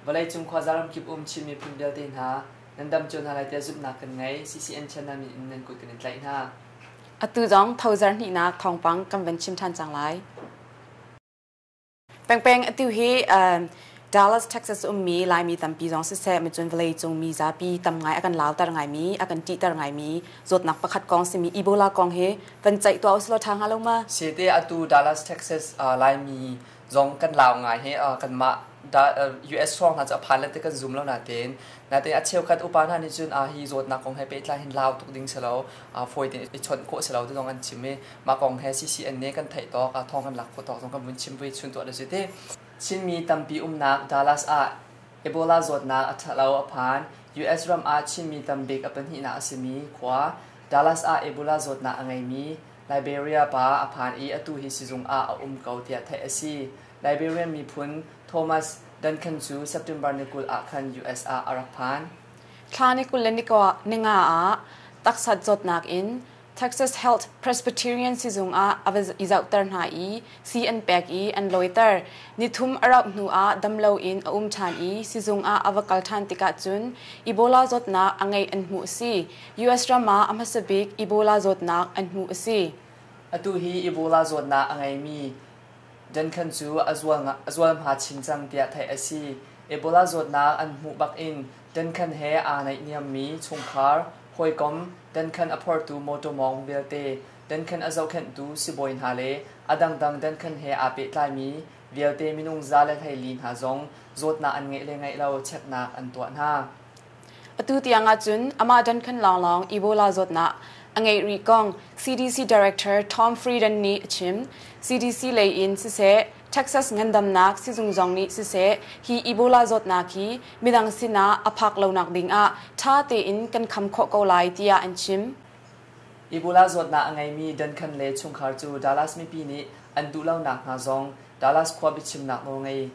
Vawleicung khuaza ramkip um Chin miphun vialte hna, nan dam cio hna lai tiah zumhnak kan ngei. CCN channel min in nan kut kan in tlaih hna. Atu zong thozar hnihnak thawngpang kan van chim ṭhan cang lai. Pengpeng atu hi Dallas, Texas ummi Laimi tampi zong siseh micun vawleicung mi zapi tam ngai a kan lauter ngaimi, a kan ṭihter ngaimi zawtnak pakhat kong simi Ebola kong hi van ceih tuah usih law ṭha hnga lo ma? Sete atu Dallas, Texas Laimi zong kan lau ngai hi kanmah US hrawng hna cu a phan le ti kan zum lo natein natein a cheukhat upa hna nih cun hi zawtnak kong he pehtlai hin lau tuk ding si lo, fawi tein i chawnh khawh si lo ti zong an chim i mah kong he CCN nih kan theih tawk, thawng kan lak khawh tawk zong kan vun chim voi chun tuah da si ti. Chinmi tampi umnak Dallas ah Ebola zawtnak a ṭhalo a phan. US ram ah Chinmi tambik a pahnihnak a simi khua Dallas ah Ebola zawtnak a ngeimi Liberia pa a phan i atu hi sizung ah a um ko tiah theih a si. Liberian miphun Thomas Duncan cu September ni 20 ah khan US ah a rak phan. Thla ni 20 le ni nga ah taksat zawtnak in Texas Health Presbyterian sizung ah a va i zohter hna i sii an pek i an lawiter. Nithum a rauh hnu ah dam loin a um ṭhan i sizung ah a va kal ṭhan tikah cun Ebola zawtnak a ngeih an hmuh a si. US ram ah a hmasa bik Ebola zawtnak an hmuh a si. Atu hi Ebola zawtnak a ngeimi Duncan cu a zualhma chin cang tiah theih a si. Ebola zawtnak an hmuh bakin Duncan he aa naihniammi chungkhar, hawikom, Duncan a phortu mawṭaw mawng vialte, Duncan a zohkhenhtu sibawi hna le a dangdang Duncan he aa pehtlaimi vialte minung 114 hna zong zawtnak an ngeih le ngeih lo cheknak an tuah hna. Atu tiang ahcun amah Duncan lawnglawng Ebola zawtnak a ngeih rih kong CDC Director Tom Frieden nih a chim. CDC lei in siseh, Texas ngandamnak sizung zong nih siseh, hi Ebola zawtnak hi midang sinah a phak lonak ding ah ṭha tein kan kham khawh ko lai tiah an chim. Ebola zawtnak a ngeimi Duncan le chungkhar cu Dallas mipi nih an duh lonak hna zong Dallas khua biachimnak nawlngei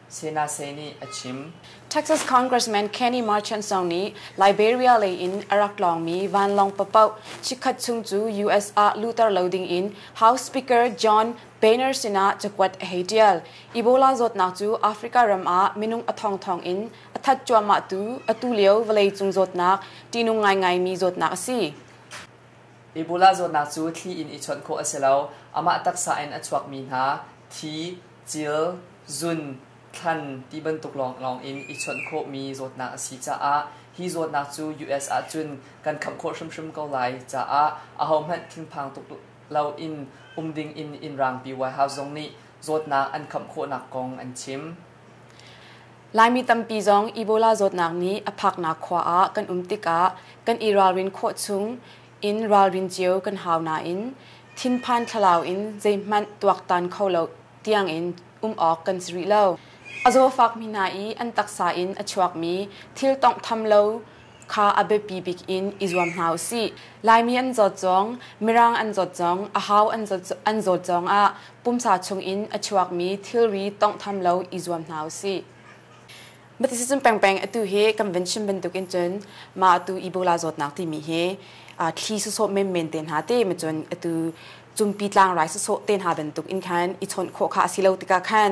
Sena Se nih a chim. Texas Congressman Kenny Marchant zong nih Liberia lei in a rak tlawngmi vanlawng papaoh chikkhat chung cu US ah luhter lo ding in House Speaker John Boehner sinah cakuat a hei ṭial. Ebola zawtnak cu Africa ram ah minung a thongthong in a that cuahmahtu atu lio vawleicung zawtnak ṭihnung ngaingaimi zawtnak a si. Ebola zawtnak cu thli in i chawnh khawh a si lo. Amah taksa in a chuakmi hna thi, cil, zun, thlan ti bantuk lawnglawng in i chawnh khawhmi zawtnak a si caah hi zawtnak cu US ahcun kan khamh khawh hrimhrim ko lai caah ahohmanh thinphang tuk loin um ding in Inn Rangpi White House zong nih zawtnak an khamh khawhnak kong an chim. Laimi tampi zong Ebola zawtnak nih a phaknak khua ah kan um tikah kan i ralrin khawh chung in ralrin cio kan hau nain thinphan thlalau in zeihmanh tuaktan kho lo tiangin um awk kan si rih lo. A zawfakmi hna i an taksa in a chuakmi thil tawnghtham lo kha a biapi bik in i zuam hna u sih. Laimi an zawt zong, Mirang an zawt zong, a hau an zawt zong ah pumsa chungin a chuakmi thilri tawnghtham lo i zuam hna u sih. Matisicun pengpeng atu hi kan van chim bantukin cun mah atu Ebola zawtnak timi hi thli sawsawh menmen te hna te macun atu cumpi tlangrai sawsawh te hna bantuk in khan i chawnh khawh kha a si lo tikah khan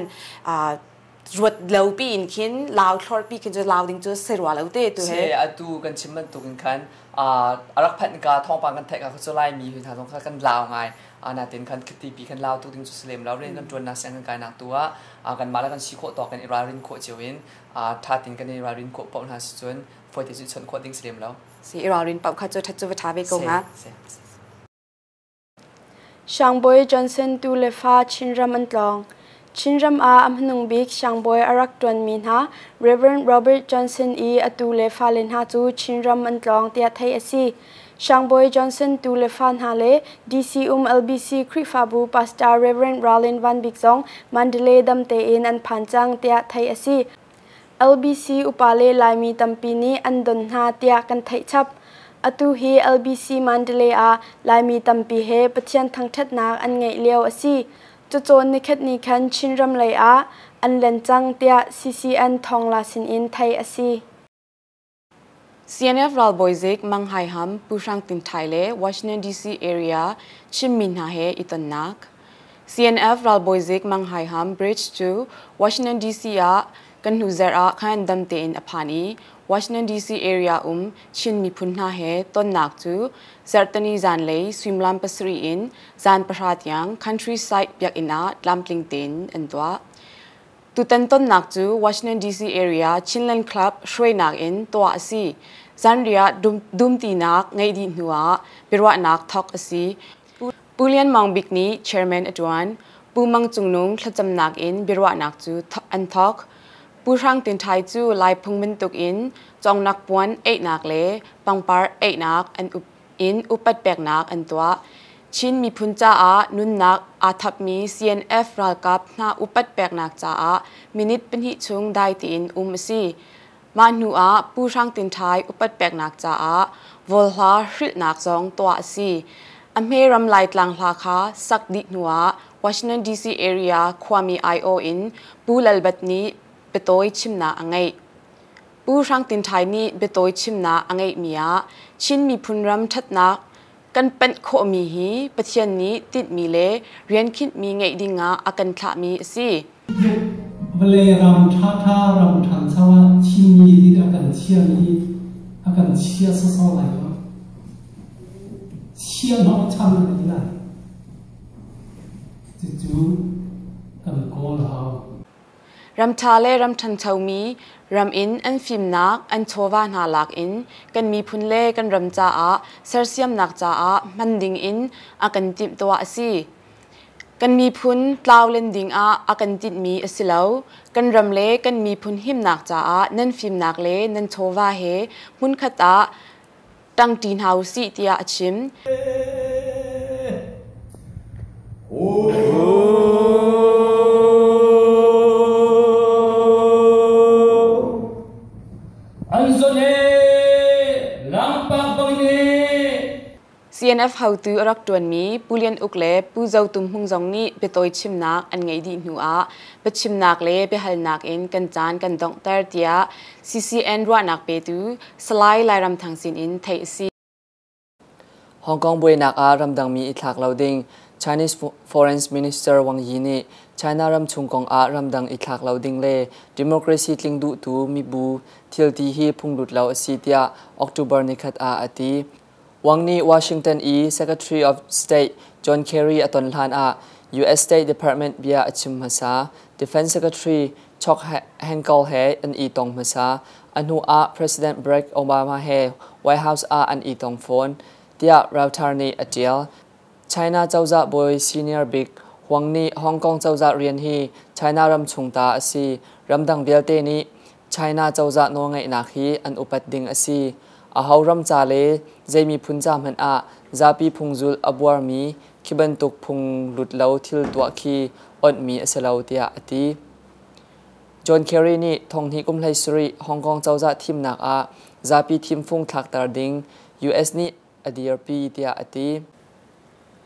ruat lo pi in khin lau thlor pi khin cu lau ding cu si rua lo te tu he. Se atu kan chim bantuk in khan a rak phanh ka thawngpang kan theih ka cu Laimi hui hna zong kha kan lau ngai. Natin khan khiti pi khan lau tuk ding cu si lem lo. Rian kan ṭuannak siang kan kainak tu ah kanmah le kan si khawh tawk kan i ralrin khawh cio in ṭha tin kan i ralrin khawh paoh hna si cun fawi te cu chawnh khawh ding si lem lo. Si i ralrin paoh kha cu ṭhat cu va ṭha ve ko hnga. Siangbawi Johnson tu le fa Chinram an tlawng. Chinram ah a hmanung bik siangbawi a rak ṭuanmi hna Rev. Robert Johnson i a tu le fale hna cu Chinram an tlawng tiah theih a si. Siangbawi Johnson tu le fa hna le DC um LBC Khrihfabu Pastor Rev. Ralin Van Bik zong Mandalay dam tein an phan cang tiah theih a si. LBC upa le Laimi tampi nih an don hna tiah kan theih chap. Atu hi LBC Mandalay ah Laimi tampi he Pathian thangṭhatnak an ngeih lio a si. Cucawn nikhat ni khan Chinram lei ah an len cang tiah CCN thawngla sinin theih a si. CNF ralbawi zik Mang Hai Ham, Pu Hrang Tin Thai le Washington DC area Chinmi hna he i tonnak. CNF ralbawi zik Mang Hai Ham Bridge cu Washington DC ah kan hnu zarh ah khan dam tein a phan i Washington DC area um Chin miphun hna he tonnak cu zarhtani zanlei suimilam 7 in zan 10 tiang Countryside biakinn ah tlamtling tein an tuah. Tutan tonnak cu Washington DC area Chinland Club hruainak in tuah a si. Zanriah dumtinak ngeih dih hnuah biaruahnak thawk a si. Pu Lian Maung Bik nih chairman a ṭuan. Pu Mang Cung Nung thlacamnak in biaruahnak cu an thawk. Pu Hrang Tin Ṭhai cu Lai phung bantuk in cawngnak puan eihnak le pangpar eihnak an in upat peknak an tuah. Chin miphun caah nunnak aa thapmi CNF ralkap hna upat peknak caah minute 2 chung dai tein um a si. Mah hnu ah Pu Hrang Tin Ṭhai upat peknak caah vawlhla hrilhnak zong tuah a si. A hme ram Laitlang hla kha sak dih hnuah Washington DC area khuami aiawh in Pu Lalbat nih biatawi chimnak a ngeih. Pu Hrang Tin Ṭhai nih biatawi chimnak a ngeihmi ah Chin miphun ram ṭhatnak kan panh khawhmi hi Pathian nih tinhmi le rian khinhmi ngeih dingah a kan thlahmi a si. Vawlei ram ṭhaṭha ram ṭhancho ah Chinmi nih a kan chiami a kan chia sawsawh lai lo. Chia hnawhchan an ti lai. Cucu kan kawl a hau. Ramṭha le ram ṭhanchomi ram in an fimnak, an chawva hna lak in kan miphun le kan ram caah sersiamnak caah hman ding in a kan timhtuah a si. Kan miphun tlau len ding ah a kan tinhmi a si lo. Kan ram le kan miphun himnak caah nan fimnak le nan chawva he hmunkhat ah ṭangṭi hna u sih tiah a chim. CNF hotu a rak ṭuanmi Pu Lian Uk le Pu Zo Tum Hmung zong nih biatawi chimnak an ngeih dih hnu ah biachimnak le biahalnak in kan caan kan donghter tiah CCN ruahnak petu Salai Lairamthang sinin theih a si. Hong Kong buainak ah ramdangmi i thlak lo ding Chinese Foreign Minister Wang Yi nih China ram chung kong ah ramdang i thlak lo ding le democracy tling duhtu mibu thilti hi phunglut lo a si tiah October nikhat ah a ti. Wang nih Washington i Secretary of State John Kerry a ton hlan ah US State Department bia a chim hmasa. Defense Secretary Chuck Hagel he an i tong hmasa. A hnu ah President Barack Obama he White House ah an i tong fawn, tiah Reuters nih a ṭial. China cozah bawi senior bik Huang nih Hong Kong cozah rian hi China ram chung ta a si. Ramdang vialte nih China cozah nawlngeihnak hi an upat ding a si. Aho ram ca le zei miphun ca hmanh ah zapi phungzulh a buarmi khi bantuk phung lut lo thil tuah khi onhmi a si lo tiah a ti. John Kerry nih 2017 Hong Kong cozah thimnak ah zapi thimfung thlakter ding US nih a dirpi tiah a ti.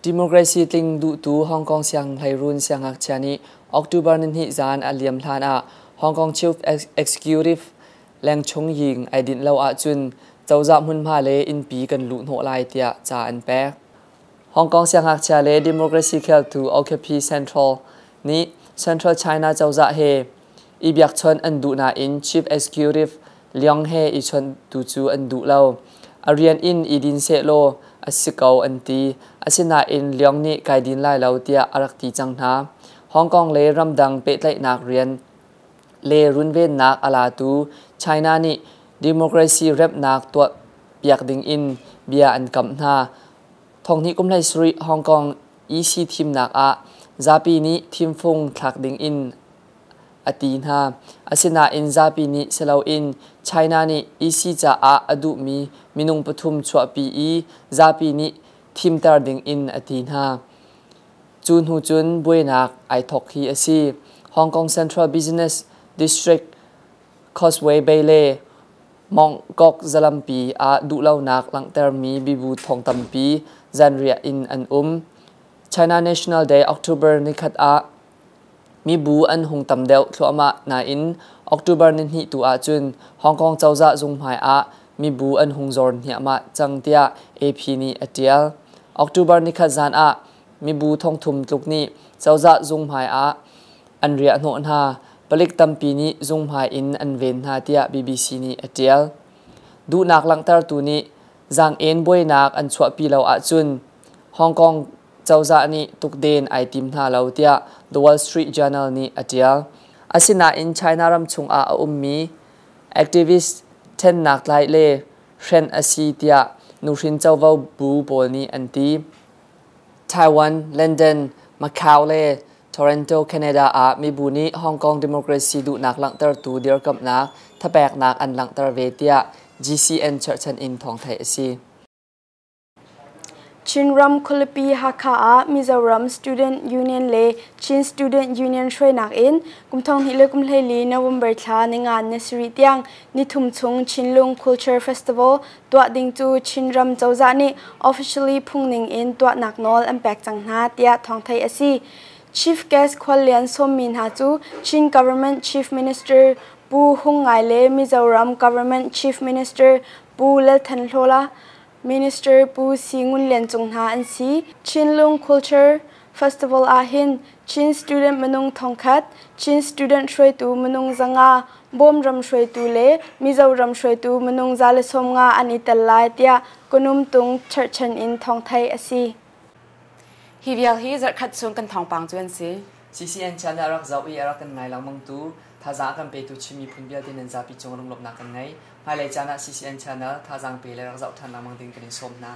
Democracy tling duhtu Hong Kong sianghleiruun siangngakchia nih October 2 zan a liam hlan ah Hong Kong Chief Executive Leng Chung Ying ai dinh lo ahcun cozah hmunhma le innpi kan luh hnawh lai tiah ca an pek. Hong Kong siangngakchia le democracy kheltu OKP Central nih Central China cozah he i biakchawnh an duh nain Chief Executive Leong he i chawnh tu cu an duh lo. A rian in i din sehlaw a si ko an ti. Asinain Leong nih kai din lai lo tiah a rak ti cang hna. Hong Kong le ramdang pehtlaihnak rian le runvennak a latu China nih democracy remhnak tuah piak ding in bia an kamh hna. 2017 Hong Kong EC thimnak ah zapi nih thimfung thlak ding in a ti hna. Asinain zapi nih si loin China nih EC caah a duhmi minung pathum chuahpi i zapi nih thimter ding in a ti hna. Cu hnu cun buainak ai thawk hi a si. Hong Kong Central Business District Causeway Bay le Mongkok zalampi ah duhlonak langhtermi mibu thong tampi zanriah in an um. China National Day October nikhat ah mibu an hung tam deuh thluahmah nain October 2 tu ahcun Hong Kong cozah zung hmai ah mibu an hung zor hniahmah cang tiah AP nih a ṭial. October nikhat zan ah Mibu thongthum tluk nih cozah zung hmai ah an riahhnawh hna. Palik tampi nih zung hmai in an ven hna tiah BBC nih a ṭial. Duhnak langhtertu nih zaang-en buainak an chuahpi lo ahcun Hong Kong cozah nih tukden ai tim hna lo tiah The Wall Street Journal nih a ṭial. Asinain China ram chungah a ummi activist ṭhennak tlaih le hren a si tiah nuhrin covo bu pawl nih an ti. Taiwan, London, Macau le Toronto, Canada ah mibu nih Hong Kong democracy duhnak langhtertu dirkamhnak thapeknak an langhter ve tiah GCN cherhchan in thawng theih a si. Chinram khualipi Hakha ah Mizoram Student Union le Chin Student Union hruainak in kum 2024 November thla ninga ni sarih tiang nithum chung Chinlung Culture Festival tuah ding cu Chinram cozah nih officially phungning in tuahnak nawl an pek cang hna tiah thawng theih a si. Chief guest khuallian sawmmi hna cu Chin Government Chief Minister Pu Hung Ngai le Mizoram Government Chief Minister Pu Lal Than Hlola, Minister Pu Si Ngun Lian Cung hna an si. Chinlung Culture Festival ahhin Chin student minung thongkhat, Chin student hruaitu minung 500, Bawm ram hruaitu le Mizoram hruaitu minung 150 an i tel lai tiah Kunumtung cherhchan in thawng theih a si. Hi vial hi zarhkhat chung kan thawngpang cu an si. CCN channel a rak zoh i a rak kan ngai lengmang tu thazaang a kan petu Chin miphun vialte nan zapi cung lunglawmhnak kan ngei. Hmailei caan ah CCN channel thazaang pe le rak zoh ṭhan lengmang ding kan in sawm hna.